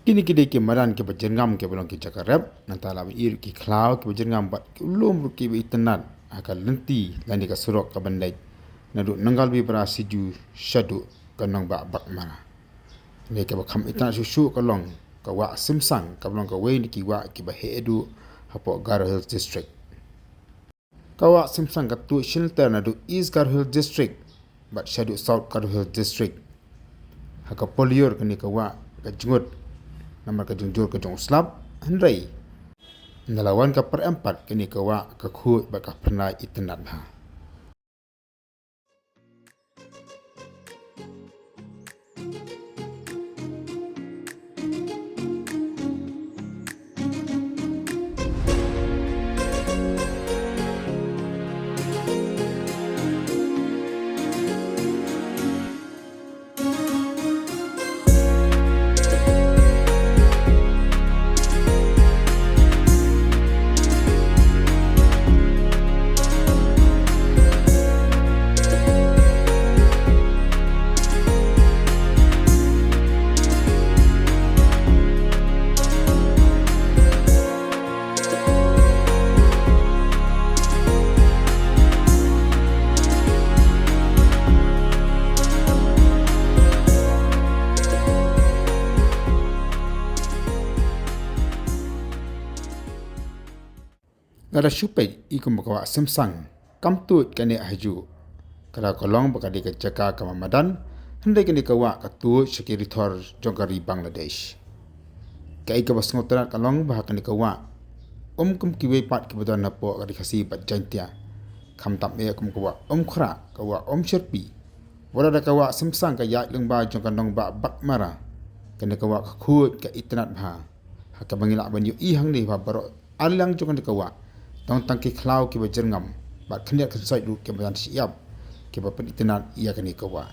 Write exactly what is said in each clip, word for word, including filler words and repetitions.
Kine ki dei ki madan kiba jyrngam kiba long ki jaka rep, nangta la ban ïoh ki khlaw kiba jyrngam bad ki lum ruh kiba itynnad ha ka lynti lane ka surok kaban leit naduh Nangalbibra Sijuh shaduh ka nongbah Baghmara. Ne kaba kham itynnad shuh shuh ka long ka wah Simsang, kaba long kawei na ki wah kiba heh haduh hapoh Garo Hills District. Ka wah Simsang ka tuid shilynter naduh East Garo Hills District bad shaduh South Garo Hills District. Ha ka por lyiur kane ka wah ka jngut namar ka jingjur ka jong u slap, hynrei ynda la wan ka pyrem pat kane ka wah ka khuid bad ka phyrnai itynnad bha. Lada shu peit i kum ba ka wah Simsang kam tuid kane ha juh. Ka daw ka long ba ka dei ka jaka kaba madan, hynrei kane ka wah ka tuid sha ki rithor jong ka ri Bangladesh. Kaei kaba sngewtynnad ka long ba ha kane ka wah, um kum kiwei pat kiba don hapoh ka ri Khasi bad Jaintia. Khamtam eh kum ka wah Umkhrah, ka wah Umshyrpi, wat la da ka wah Simsang ka ïaid lyngba jong ka nongbah Baghmara. Kane ka wah ka khuid ka itynnad bha. Ha kaba ngi lah ban ïohi hangne ba baroh arliang jong kane ka wah don tang ki khlaw kiba jyrngam bad khyndiat khynsoit ruh kiba don shyiap kiba pynitynnad ïa kane ka wah.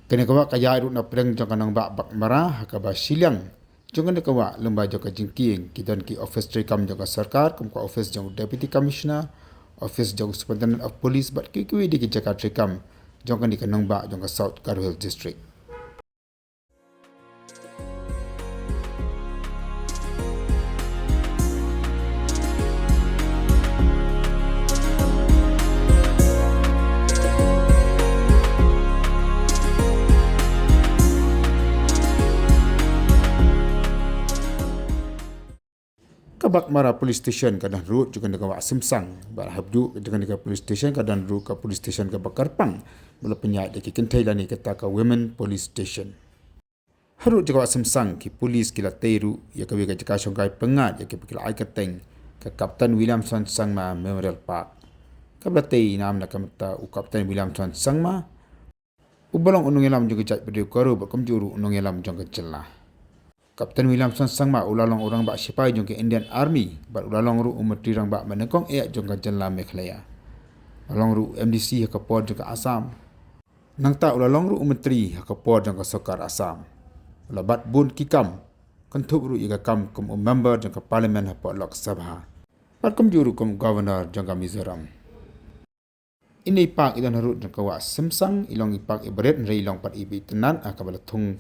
Kane ka wah ka ïaid ruh na pdeng jong ka nongbah Baghmara, ha kaba shiliang jong kane ka wah lyngba jong ka jingkieng ki don ki ophis treikam jong ka sorkar, kum ka ophis jong u Deputy Commissioner, ophis jong u Superintendent of Police bad kiwei kiwei de ki jaka treikam jong kane ka nongbah jong ka South Garo Hills District. Ka Baghmara Police Station ka don ruh jong kane ka wah Simsang, bad ha khadduh jong kane ka police station ka don ruh ka police station kaba kyrpang, ba la pynïaid da ki kynthei lane kata ka Women Police Station. Haduh jong ka wah Simsang ki pulit ki la tei ruh ïa kawei ka jaka shongkai pyngngad ïa kiba ki la ai kyrteng ka Captain Williamson Sangma Memorial Park, kaba la tei nam na ka bynta u Captain Williamson Sangma, uba long u nongïalam jong ka jaitbynriew Garo bad kumjuh ruh u nongïalam jong ka jylla. Captain Williamson Sangma u la long u rangbah shipai jong ka Indian Army bad u la long ruh u myntri rangbah ba nyngkong eh jong ka jylla Meghalaya. U la long ruh u M D C ha ka por jong ka Assam. Nangta u la long ruh u myntri ha ka por jong ka sorkar Assam. U la bat bun ki kam, kynthup ruh ïa ka kam kum u member jong ka Parliament hapoh Lok Sabha bad kumjuh ruh kum u Governor jong ka Mizoram. Ine i park i don harud jong ka wah Simsang i long i park iba rit hynrei i long pat iba itynnad, ha kaba la thung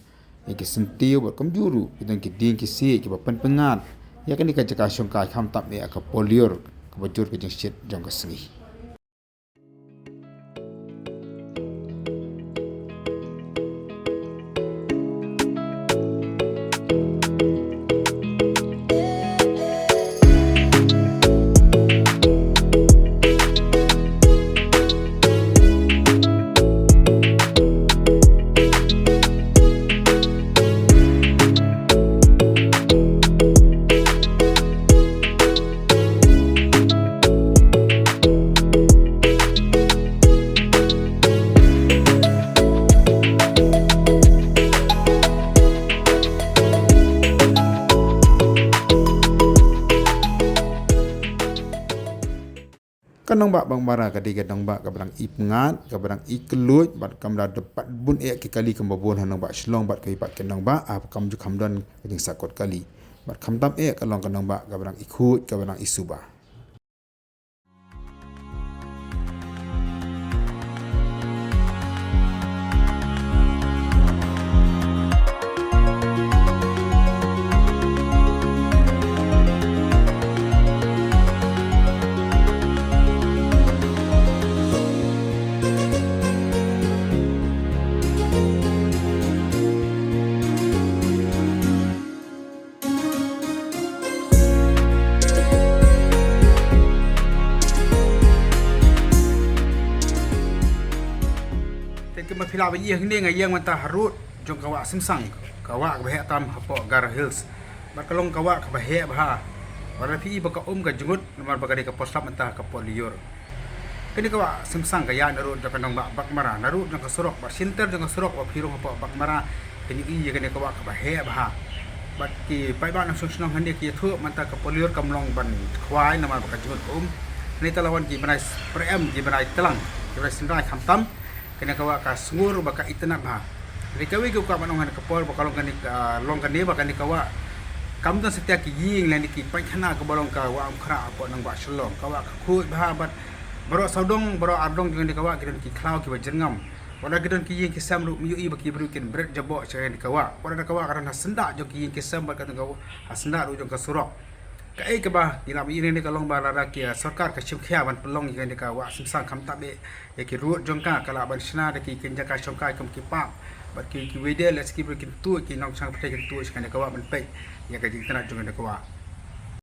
ïa ki syntiew bad kumjuh ruh i don ki dieng ki siej kiba pynpyngngad ïa kane ka jaka shongkai khamtam eh ha ka por lyiur kaba jur ka jingshit jong ka sngi. Ka nongbah Baghmara ka dei ka nongbah kaba dang i pyngngad, kaba dang i kylluid, bad kam da dep pat bun eh ki kali kumba bun ha nongbah Shillong bad kiwei pat ki nongbah, ah, kam ju kham don ka jingsakut kali. Bad khamtam eh ka long ka nongbah kaba dang i khuid, kaba dang i suba. Phi lah ban ïohi hangne nga ïeng mynta ha rud jong ka wah Simsang, ka wah kaba heh tam hapoh Garo Hills. Bad ka long ka wah kaba heh bha. Wat la phi i ba ka um ka jngut namar ba kane ka por slap mynta ka por lyiur. Kane ka wah Simsang ka ïaid na rud jong ka nongbah Baghmara, na rud jong ka surok, bad shynter jong ka surok ba phi rung hapoh Baghmara, phin ïohi ïa kane ka wah kaba heh bha. Bad ki paidbah nongshong shnong hangne ki ïathuh mynta ka por lyiur kam long ban khwai namar ba ka jngut ka um. Hangne te la wan ki bnai Spring, ki bnai tlang, ki bnai Synrai khamtam. Kane ka wah ka sngur bad ka itynnad bha. Hynrei kawei ka kwah ban ong ha kane ka por ba ka long kane ka, long kane ba kane ka wah kam don satia ki ïing lane ki paikkhana kaba long ka wah Umkhrah hapoh nongbah Shillong. Ka wah ka khuid bha bad baroh sawdong baroh ardong jong kane ka wah ki don ki khlaw kiba jyrngam. Wat la ki don ki ïing ki sem ruh ym ïohi ba ki briew kin bret jaboh sha kane ka wah. Wat la ka wah ka don ha syndah jong ki ïing ki sem bad ka don ha syndah ruh jong ka surok. Kaei kaba ngi lah ban ïohi hangne ka long ba lada ki, ah, sorkar ka shim khia ban pynlong ïa kane ka wah Simsang khamtam eh ïa ki rud jong ka, ka lah ban shna da ki kynja kai shong kai kum ki park. Bad ki, kiwei de lehse ki briew kin tuid, ki nongshong pyrthei kin tuid sha kane ka wah ban peit ïa ka jingtynnad jong kane ka wah.